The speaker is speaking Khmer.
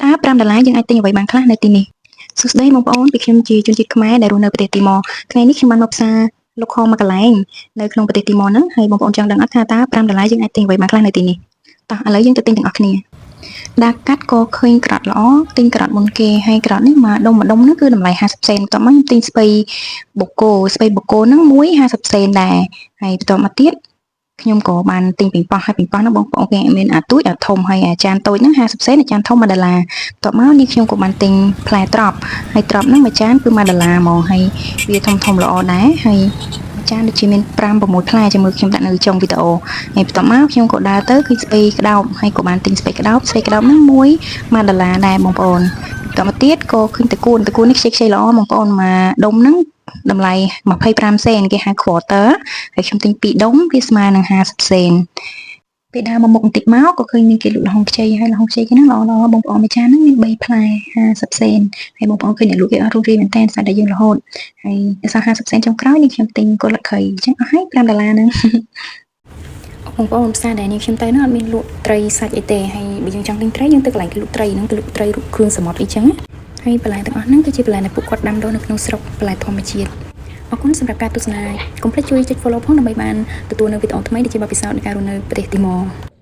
តើ5ដុល្លារយើងអាចទិញអ្វីបានខ្លះនៅទីនេះសួស្តីបងប្អូនពីខ្ញុំជាជនជាតិខ្មែរដែលរស់នៅប្រទេសទីម៉រថ្ងៃនេះខ្ញុំបានមកផ្សារ local មួយកន្លែងនៅក្នុងប្រទេសទីម៉រហ្នឹងហើយបងប្អូនចង់ដឹងអត់ថាតើ5ដុល្លារយើងអាចទិញអ្វីបានខ្លះនៅទីនេះតោះឥឡូវយើងទៅទិញទាំងអស់គ្នាដើរកាត់ក៏ឃើញក្រត់ល្អទិញក្រត់មុនគេហើយក្រត់នេះមួយដុំមួយដុំហ្នឹងគឺតម្លៃ50សេនបន្ទាប់មកខ្ញុំទិញស្ពៃបូកូស្ពៃបូកូហ្នឹងមួយ50សេនដែរហើយបន្ទាប់មកទៀតខ្ញុំក៏បានទិញប៉េងប៉ោះហើយប៉េងប៉ោះហ្នឹងបងប្អូនគេមានអាទូចអាធំហើយអាចានតូចហ្នឹង50សេនអាចានធំ1ដុល្លារបន្ទាប់មកនេះខ្ញុំក៏បានទិញផ្លែត្រប់ហើយត្រប់ហ្នឹងមួយចានគឺ1ដុល្លារហ្មងហើយវាធំធំល្អដែរហើយមួយចានដូចជាមាន5 6ផ្លែជាមួយខ្ញុំដាក់នៅចុងវីដេអូហើយបន្ទាប់មកខ្ញុំក៏ដើរទៅឃើញស្ពៃក្តោបហើយក៏បានទិញស្ពៃក្តោបស្ពៃក្តោបហ្នឹងមួយ1ដុល្លារដែរបងប្អូនបន្តមកទៀតក៏ឃើញតកួនតកួននេះខ្ចីខ្ចីល្អបងប្អូនមួយដុំហ្នឹងតម្លៃ25សេនគេហៅ quarter ហើយខ្ញុំទិញ2ដុំវាស្មើនឹង50សេនពេលដើរមកមុខបន្តិចមកក៏ឃើញមានគេលក់ល្ហុងខ្ចីហើយល្ហុងខ្ចីគេហ្នឹងល្អល្អបងប្អូនមួយចានហ្នឹងមាន3ផ្លែ50សេនហើយបងប្អូនឃើញអ្នកលក់គេអត់រុះរាយមែនតើស្អាតតែយើងរហូតហើយសល់50សេនចុងក្រោយនេះខ្ញុំទិញគល់លខីអញ្ចឹងអស់ហើយ5ដុល្លារហ្នឹង បងប្អូនផ្សារដែលនេះខ្ញុំទៅហ្នឹងអត់មានលក់ត្រីសាច់អីទេហើយបើយើងចង់ទិញត្រីយើងទៅកន្លែងគេលក់ត្រីហ្នឹងទៅលក់ត្រីរូបគ្រឿងសមុទ្រអីចឹងណាហើយបន្លែទាំងអស់ហ្នឹងគឺជាបន្លែដែលពួកគាត់ដាំដុះនៅក្នុងស្រុកបន្លែធម្មជាតិអរគុណសម្រាប់ការទស្សនាកុំភ្លេចជួយចុច follow ផងដើម្បីបានទទួលនៅវីដេអូថ្មីដែលជាបទពិសោធន៍នៃការរស់នៅប្រទេសទីម៉រ។